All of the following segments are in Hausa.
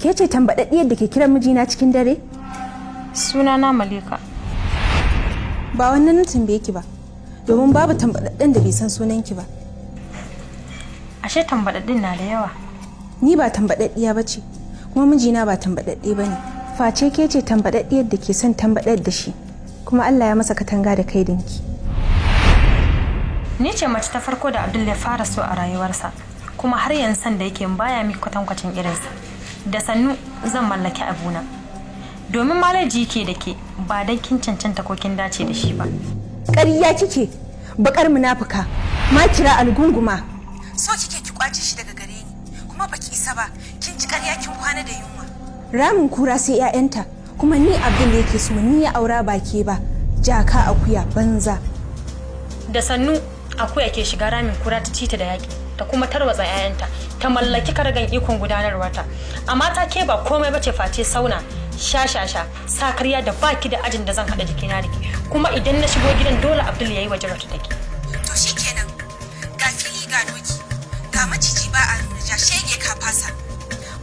Ke ce tambaɗaɗɗiyar da ke kiran mijina cikin dare? Sunana Malika. Ba wannan na tambaye ki ba, domin babu tambaɗaɗɗen da bai san sunanki ba. Ashe tambaɗaɗɗin na da yawa. Ni ba tambaɗaɗɗiya ba ce, kuma mijina ba tambaɗaɗɗe ba ne. Face ke ce tambaɗaɗɗiyar da ke son tambaɗar da shi, kuma Allah ya masa katanga da kaidinki. Ni ce mace ta farko da Abdul ya fara so a rayuwarsa, kuma har yanzu san da yake baya mi kwatankwacin irinsa. Da sannu zan mallaki abuna. Domin maleji yake da ke ba dan kin cancanta ko kin dace da shi ba. Ƙarya kike, bakar munafuka, makira algunguma. So kike ki kwace shi daga gare ni, kuma baki isa ba, kin ci ƙarya kin kwana da yunwa. Ramin kura sai 'ya'yanta, kuma ni Abdul yake so, ni ya aura, ba ke ba. Jaka akuya banza. Da sannu akuya ke shiga ramin kura ta ci ta da yaƙi, ta kuma tarwatsa 'ya'yanta, ta mallaki karagan ikon gudanarwarta. Amma ta ke ba komai bace face sauna sha sha sha sakarya da baki da ajin da zan haɗa jikina da ke, kuma idan na shigo gidan dole Abdul yayi waje da take. To shikenan, ga fili ga doki, ga maciji ba a nuna ja, shege ka fasa.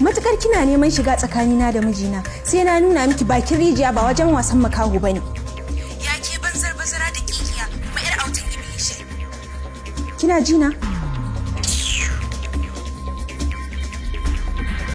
Matukar kina neman shiga tsakanina da mijina, sai na nuna miki bakin rijiya ba wajen wasan makaho bane. Ya ke banzar bazara da kikiya kuma yar autan Iblishe. Kina jina?